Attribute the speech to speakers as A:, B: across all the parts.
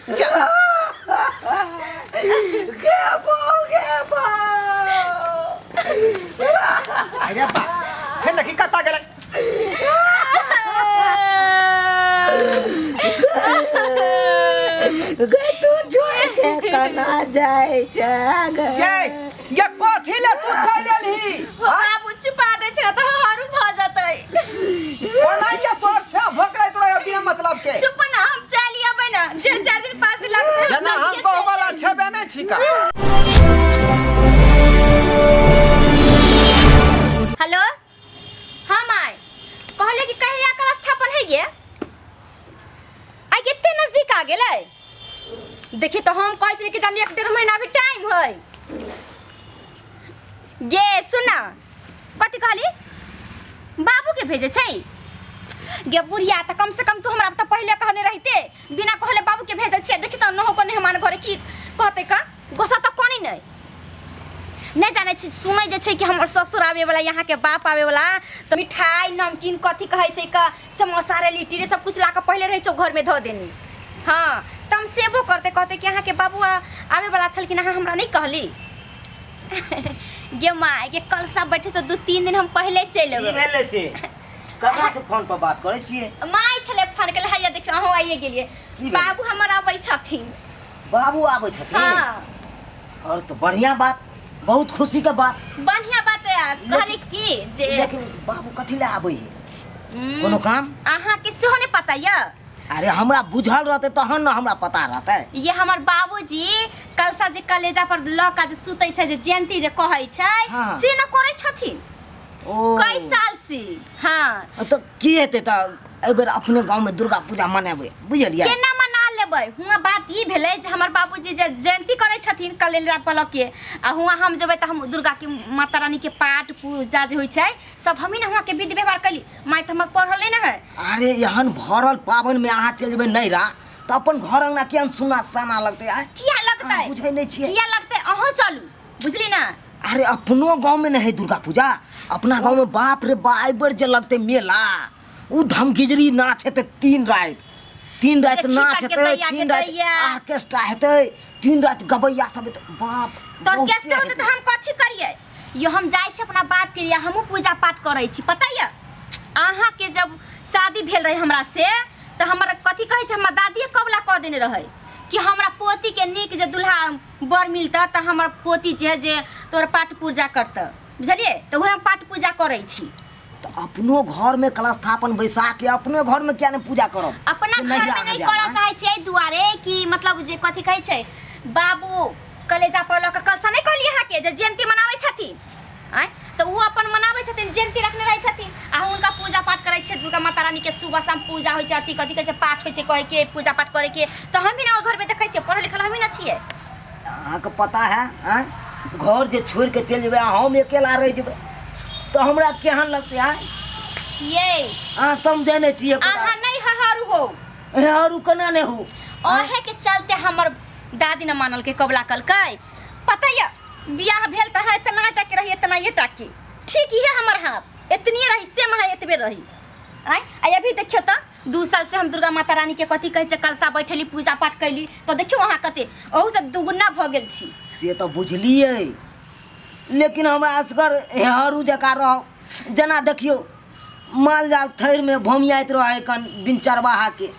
A: गे बाऊ गे बाऊ।
B: अरे बा हे देखी कता गेलै।
A: गे तू छोड़ के कना जाय छै गे।
B: ये कथी ले तू थै देलही?
C: बाबू छुपा दे छै त हरू भ जतै।
B: ओना के तोर से भोकरै तोरा बिना मतलब के।
C: चुप ना, हम चली अबै ना, जे 4 दिन 5 दिन लगतै।
B: जना हम बहु वाला छेबे नै ठीका।
C: हेलो हां my, कहले कि कहिया कल स्थापन है गे? आई कते नजदीक आ गेलै। देखी तो हम कहै छली कि जब 1-1.5 महीना भी टाइम है। गे सुना कथी कहली? बाबू के भेजे छै गे बुढ़िया, त कम से कम तू हमरा त पहिले कहने रहते, बिना कहले बाबू के भेजे छै। देखी त नहो को मेहमान घरे की कहते का गोसा त कोनी नहीं नहीं जाने छी। सुनै जे छै कि हमर ससुर आवे वाला, यहाँ के बाप आवे वाला, त मिठाई नमकीन कथी कहै छै का समोसा रे लिट्टी रे सब कुछ ला के पहिले रहै छौ घर में धो देनी। हां तम सेबो करते कहते कि यहाँ के बाबू आवे वाला छलखिन, अहाँ हमरा नहीं कहली। गे माय के कल सब बैठे से 2-3 दिन हम पहले चलि
A: की
C: एबै।
A: भेलै से? ककरा से फोन पर बात करै छियै?
C: My छलै फोन के हैया देखियौ अहूँ आइए गेलियै।
A: की भेलै?
C: बाबू हमर आबै छथिन।
A: बाबू आबै छथिन?
C: हाँ।
A: और तो बढ़िया बात, बहुत खुशी के बात।
C: बढ़िया बात है कहली की जे
A: लेकिन बाबू कथी ले आबै है? कोनो काम?
C: अहाँ के सेहो नहीं पता य?
A: अरे हमरा बुझल रहते तहन न हमरा पता रहते।
C: ये हमर बाबूजी कलसा जे कलेजा पर ल के जे सुतै छै, जे जयंती जे कहै छै,
A: हाँ।
C: से न करै छथिन
A: ओ
C: कई साल से। हाँ
A: तो की हेतै त एहि बेर अपने गांव में दुर्गा पूजा मनेबै, बुझलियै?
C: केना मना लेबै? हुआं बात ई भेलै जे हमर बाबूजी जे जयंती करै छथिन कलेजा पर ल के, आ हुआं हम जेबै त हम दुर्गा के माता रानी के पाठ पूजा जे होइ छै सब हमही ने हुआं के विधि व्यवहार कैली। माय त हमर पढ़ल नहीं ने है।
A: अरे एहन भरल पावन में अहाँ चलि जेबै नैरा त अपन घर अंगना केहन सुना साना लगतै। आय
C: किया लगतै?
A: बुझै नहीं छियै।
C: किया लगतै? अहूँ चलू, बुझली ना?
A: अरे अपनो गांव में नहीं है दुर्गा पूजा, अपना गांव में बाप रे बा एहि बेर जे लगतै मेला, उ धमगिजरी नाच हेतै 3 राति, 3 राति नाच हेतै, 3 राति ऑर्केस्ट्रा हेतै, 3 राति गबैया सब हेतै। बाप
C: तो ऑर्केस्ट्रा होतै त हम कथी करियै? यो हम जाइ छी अपना बाप के लिए, हमहूँ पूजा पाठ करै छी। पता य अहाँ के जब शादी भेल रहे हमरा से त हमर कथी कहै छै, हमर दादीए कबला कऽ देने रहै कि हमरा पोती के नीक जे दुल्हा बर मिलता त हमर पोती जे है जे तोर पाठ पूजा करता, बुझलियै? त वह हम पाठ पूजा करै छी।
A: तो अपनो घर में कलस्थापन बैसा के अपने घर में क्या नहीं पूजा करब?
C: अपना घर में नहीं करऽ चाहै छियै एहि दुआरे कि मतलब जे कथी कहै छै बाबू कलेजा पर लऽ के कलसा नहीं कहलियै अहाँ के जे जयंती मनाबै छथिन आँय, त उ अपन मनाबै छथिन, जयंती रखने रहै छथिन आ हुनका पूजा पाठ करै छै। दुर्गा माता रानी के सुबह शाम पूजा होइ छै, अथी कथी कहै छै पाठ होइ छै कहै के पूजा पाठ करै के, त हमही ने ओहि घर में देखै छियै, पढ़ल लिखल हमही ने छियै।
A: अहाँके पता है आँय, घर जे छोड़ि के चलि जेबै हम अकेला रहि जेबै तो हमरा केहन लगतै? आँय
C: ये
A: अहाँ समझै नहि छियै।
C: अहाँ नहीं हहरू हो।
A: हरू केना नहि हो?
C: अहे के चलते हमर दादी न मानल के कबला कलकै। पता य बियाह भेल त इतना टाके रही, इतना ये टाके ठीक ही है हमर हाथ इतनी रही से महा एतबे रही। आँय आ अभी देखियौ त 2 साल से हम दुर्गा माता रानी के कथी कहै छै कलसा बैठेली पूजा पाठ कैली त देखियौ अहाँ कते ओहू से दुगुना भ गेल छी।
A: से त बुझलियै, लेकिन हमरा असगर हरू जकाँ रह जेना देखियौ माल जाल थैर में भमियाइत रहै कन बिन चरवाहा के,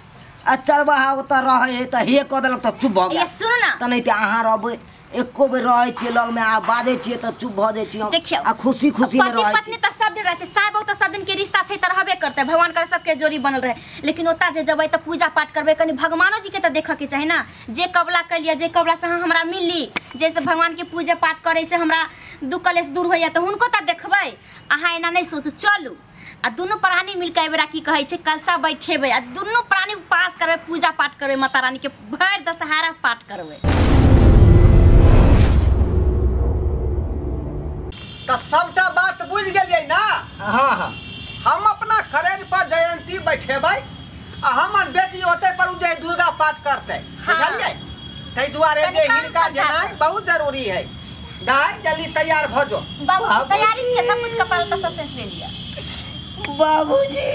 A: आ चरवाहा ओतऽ रहै है त हे कऽ देलक त चुप भऽ गेल।
C: सुन ना
A: त नहीं त अहाँ रहबै एको बेर रहै छियै लग में आ बाजै छियै त चुप भऽ जाइ छियै।
C: देखियौ
A: आ खुशी खुशी में रहै
C: पति पत्नी त सब दिन रहै छै, साय बहु त सब दिन के रिश्ता छै त रहबे करतै, भगवान कर सबके जोड़ी बनल रहे। लेकिन ओतऽ जे जेबै त पूजा पाठ करबै, कनि भगवानो जी के त देखऽ के चाही ना, जे कबला कैलियै जे कबला से अहाँ हमरा मिलली, जैसे भगवान के पूजा पाठ करै से हमरा दुख कलेश दूर होइया त हुनको त देखबै। अहाँ एना नहीं सोचू, चलू आ दुनू प्राणी मिलके एहि बेरा की कहै छै कलसा बैठेबै आ दुनू प्राणी उपास करबै, पूजा पाठ करबै, माता रानी के भरि दशहरा पाठ करबै।
B: त सबटा बात बुझ गेलियै ना?
A: हाँ हाँ।
B: हम अपना करेज पर जयंती बैठेबै आ हमर बेटी ओतै पर जे दुर्गा पाठ करतै, बुझलियै? ताहि दुआरे जे हिनका जेनाइ बहुत जरूरी है। दाइ जल्दी तैयार भऽ जो।
C: बाबू तैयारी छियै, सब कुछ कपड़ा लत्ता सब सेट ले लिअ।
A: बाबूजी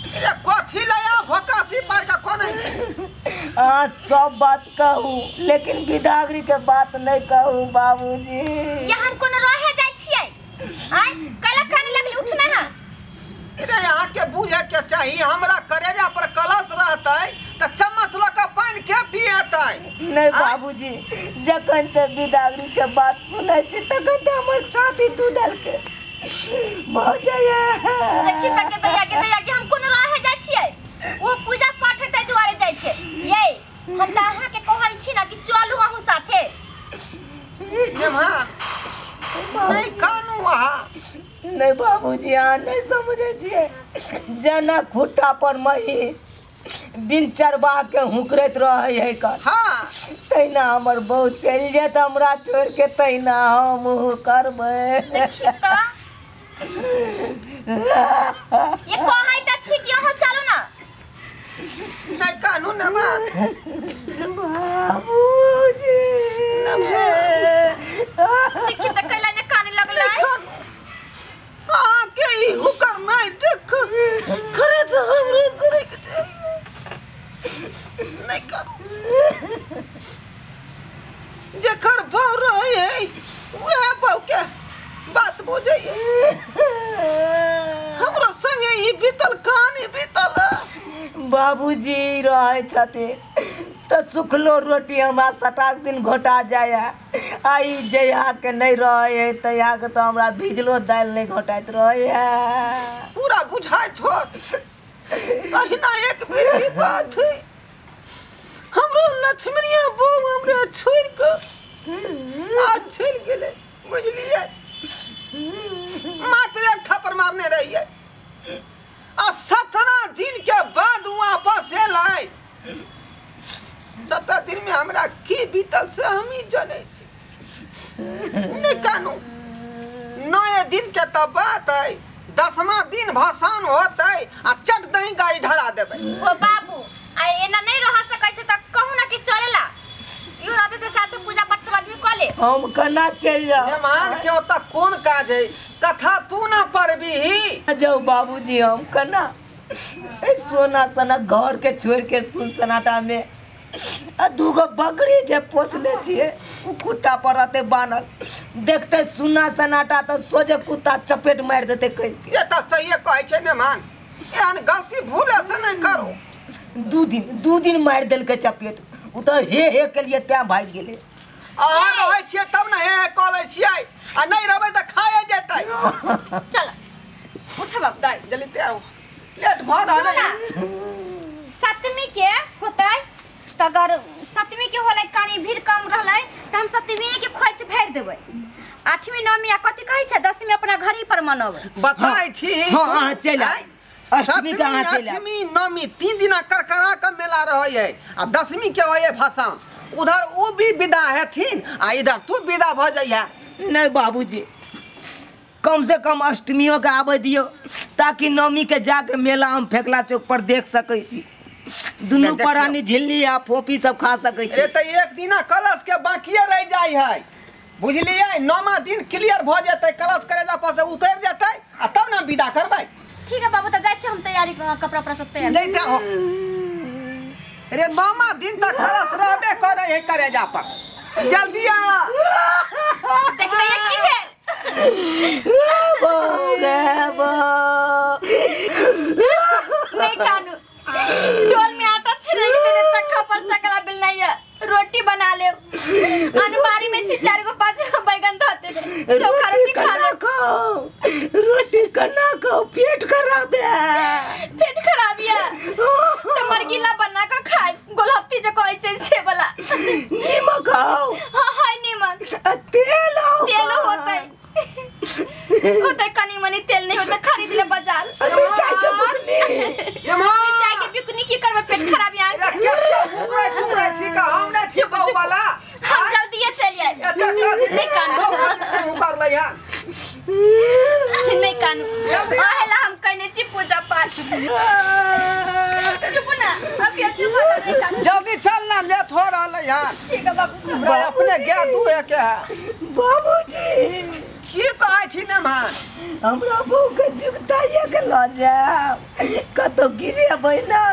B: ये कथी लया भोकासी पार का कोनै छी।
A: आ सब बात कहू लेकिन बिदागरी के बात नहीं कहू बाबूजी।
C: यहाँ कोन रहे जाय छियै? आय कला काने लगली उठना है।
B: अरे यहाँ के बुझे के चाही, हमरा करेजा पर कलश रहतै त चम्मच ल के पानी के पिएतै।
A: नहीं बाबूजी, जखन ते बिदागरी के बात सुनै छी तखन ते हमर छाती दूधल के भऽ जाइए।
C: देखी त के दैया के हम कोन रहे जाय छियै? वो पूजा पाठ हेतै दुआरे जाय छै। ये हम त अहाँ के कहै छी ना कि चलू अहूँ साथे।
B: नेमान नहीं कानू अहाँ।
A: नहीं बाबूजी, अहाँ नहीं समझै छियै। जेना खुट्टा पर मही बिन चरबा के हुकरैत रहै है कर,
B: हाँ
A: तहिना हमर बहू चलि जायत हमरा छोड़ के, तहिना हम करबै।
C: देखी त ये कहै त छी कि अहाँ चलू ना।
B: नहीं कानू नेमान।
A: बाबूजी
C: देखी त कैला ने काने लगलै।
B: हाँ के ई हुकर नहीं देख करे तो हमरे करे नहीं करू। जेकर बहु रहे है वह बहु के बात बुझे। हमरो संगे ई बीतल कहानी बीतल।
A: बाबूजी रहे छथिन त सुखलो रोटी हमरा सटाक दिन घोटा जाय, आई जहिया के नहीं रहे है तहिया के तो हमरा भिजलो दालि नहीं घोटाइत रहे है।
B: पूरा बुझाय छोड़ अहिना एक बेर की बात है, हमरो लक्ष्मणिया बहू हमरा छोड़ के आज चल गेलै बुझलियै। मात्र एक थप्पड़ मारने रहियै आ 17 दिन के बाद वापस एलै। 17 दिन में हमरा की बीतल से हम ही जनै छी। नहीं कानू, 9 दिन के तो बात है, 10वां दिन भसान होतै आ चट दही गाड़ी धरा देबै।
C: ओ बाबू आ एना नहीं रह सकै छै त कहू ना कि चलेला। इहो रहते त साथे पूजा पाठ सब आदमी क ले।
A: हम कना चलि जाउ?
B: मेहमान के ओत कोन काज है, कथा तू ना पढ़बीही।
A: जाउ बाबूजी, हम कना सोना सना घर के छोड़ के सुन सनाटा में आ दूगो बकरी जे पोसने छियै उ कुत्ता पर रहते बानल, देखते सुना सनाटा त सोझे कुत्ता चपेट मारि देते कैसे।
B: से त सहिए कहै छै मेहमान, एहन गलती भूले से नहीं करू।
A: दू दिन मारि देलकै चपेट, उ त हे हे के लिए तैं भागि गेलै।
B: अहाँ रहै छियै तब ने हे हे कऽ लै छियै, आ नहीं रहबै तऽ खाए जेतै।
C: चल उठ बाबू
B: दाइ जल्दी तैयार हो, लेट भऽ रहल है।
C: सप्तमी के होतै त अगर सप्तमी के होलै कनी भीड़ कम रहलै त हम सप्तमी के खोइछ भरि देबै। 8वीं 9वीं आ कथी कहै छै 10वीं अपना घरी पर मनबै।
B: बताइ छी।
A: हां अहाँ चलि आउ, अष्टमी के अहाँ चलि आउ।
B: 8वीं 9वीं 3 दिना करकरा के मेला रहै है आ 10वीं के होय है भसान। उधर उ भी विदा हेथिन आ इधर तू विदा भ जइहा।
A: नहीं बाबूजी, कम से कम अष्टमियों के आबै दियौ ताकि नवमी के जाके मेला हम फेकला चौक पर देख सकै छी। दुनू प्राणी झिल्ली आ फोपी सब खा सकै छी।
B: ए त एक दिना कलश के बाकिए रह जाय है बुझलियै। 9वां दिन क्लियर भ जेतै, कलश करेजा पर से उतर जेतै आ तब ना विदा करबै।
C: ठीक है बाबू, त जाइ छी हम तैयारी कपड़ा पर सब तैयार।
B: नहीं तैयार हो रे, 9वां दिन तक कलश रहबे करे है करेजा पर। जल्दी आ।
C: देखते ये की भेल?
A: बाबू रे बाबू।
C: नहीं कानू, डोल में आटा छिड़क देने तक खपर चकला बिल नहीं है, रोटी बना ले। अनुमारी में 4 गो 5 गो बैगन धोते चोखा रोटी खा ले।
A: रोटी कना खाओ, पेट खराब है।
C: पेट खराब है तो मरगिला बना के खाए, गोलहत्ती जे कहै छै से वाला।
A: नीमक खाओ।
C: हां हाय नीमक
A: तेल हो,
C: तेल होतै होतै कनी मनी तेल नहीं होतै खरीद ले बाजार से।
A: मिरचाई के बुकनी,
C: मिरचाई के बिकनी की करबै, पेट खराब है।
B: उकरै चुकरै छी का हम नै छी बहु वाला।
C: हम जल्दी चलि आएब। नहीं कानू,
B: उकर लै हन।
C: नहीं कानू, ओहेला हम कहने छी पूजा पाठ। चुप ना अब ये चुप हो नहीं कानू।
B: जल्दी चल ना, लेट हो रहल है।
C: ठीक है बाबू,
B: हमरा अपने गाय दूहे के है।
A: बाबूजी
B: की कहै छी नेमान?
A: हमरा बहू के जुगताइए के लऽ जायब, कतौ गिरेबै ना।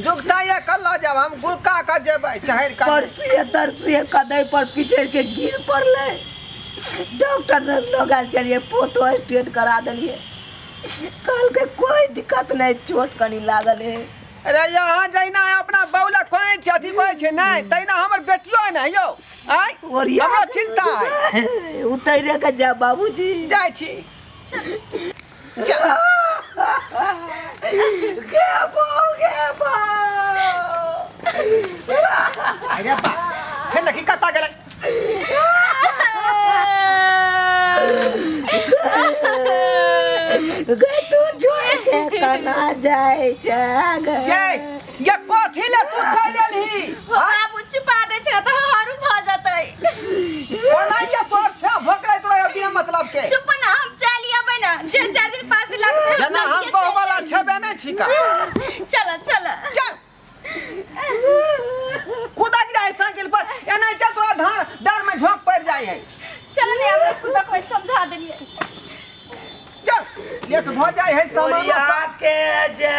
B: जुगता ये कल ल जाब हम गुड़का के जेबै चहर के।
A: परसुए तरसुए कदई पर पिछड़ के गिर पड़ले, डॉक्टर लग गेल चलिए, फोटो स्टेट करा देलिए, कहल के कोई दिक्कत नहीं, चोट कनी लागल है।
B: अरे यहाँ जइना है अपना बौला कोई छै अथी कोई छै नहीं, तैना हमर बेटियो है ना यौ। आय हमरो चिंता है।
A: उतरे के जा बाबूजी।
B: जाइ छी।
A: गे बौ गे बौ।
B: अरे बा फेर देखी कता गेलै।
A: गे तू छोड़ के कना जाय छै गे।
B: ये कथी ले तू छोड़ देलही?
C: हो बाबू छुपा दे छै त हरू भ जतै।
B: ओना के तोर से भोकरै तोरा बिना मतलब के।
C: चुप ना, हम चली अबै ना, जे 4 दिन 5 दिन लगतै।
B: जना हम बहु वाला छेबे नै छिका।
C: चल चल
B: चल कुदा जाय साइकिल पर, एना के तोरा धार डर में झोंक पड़ जाय है।
C: चल ने हमरा कुदा कोई समझा देलिए।
B: चल ये तो भ जाय है सामान
A: के जा।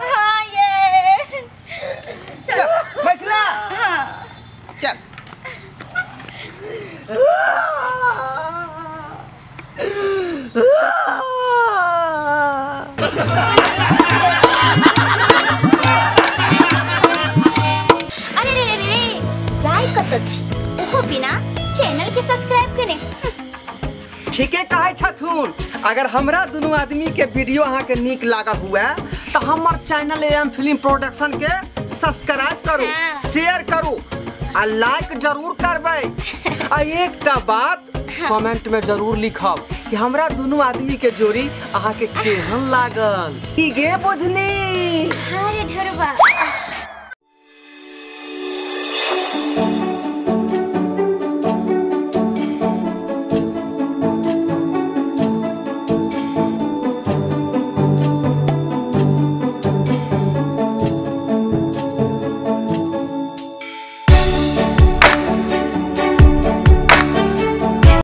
C: हां ये
B: चल बैठला।
C: हां
B: चल।
C: अरे रे रे रे जाय कत छी ओहो बिना चैनल के सब्सक्राइब केने।
B: ठीके कहै छथुन, अगर हमरा दुनू आदमी के वीडियो अहाँ के नीक लागल हुए तो हमर चैनल एम फिल्म प्रोडक्शन के सब्सक्राइब करू, शेयर करू आ लाइक जरूर करबै। आ एकटा बात कमेंट में जरूर लिखब कि हमरा दुनू आदमी के जोड़ी अहाँ के केहन लागल। की गे बुझनी?
C: हाँ रे ढोरबा।